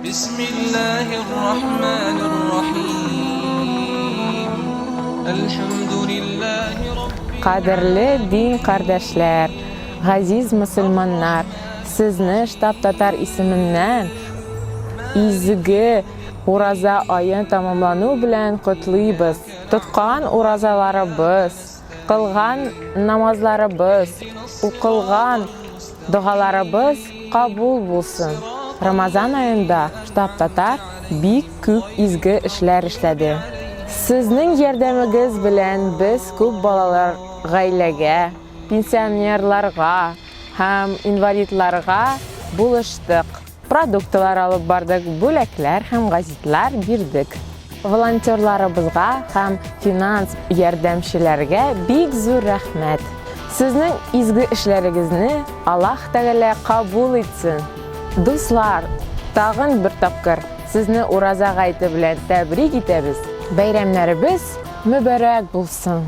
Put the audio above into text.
Бисмиллаһир рахманир рахим. Әлхәмдүлиллаһи раббил Кадерле дин кардәшләр, газиз мөселманнар, сезне Штаб Татар исеменнән изге Ураза аен тәмамлану белән котлыйбыз. Тоткан уразаларыбыз, кылган намазларыбыз, укылган догаларыбыз кабул булсын. Рамазан аенда Штаб Татар бик күп изге эшләр эшләде. Сезнең ярдәмегез белән без күп балалар гаиләгә, пенсионерларга һәм инвалидларга булыштык. Продуктлар алып бардык, бүләкләр һәм газетлар бирдек. Волонтерларыбызга һәм финанс ярдәмчеләргә бик зур рәхмәт. Сезнең изге эшләрегезне Аллаһ Тәгалә кабул итсен. Дуслар, тагын бер тапкыр сезне Ураза гаете белән тәбрик итәбез. Бәйрәмнәребез мөбарәк булсын!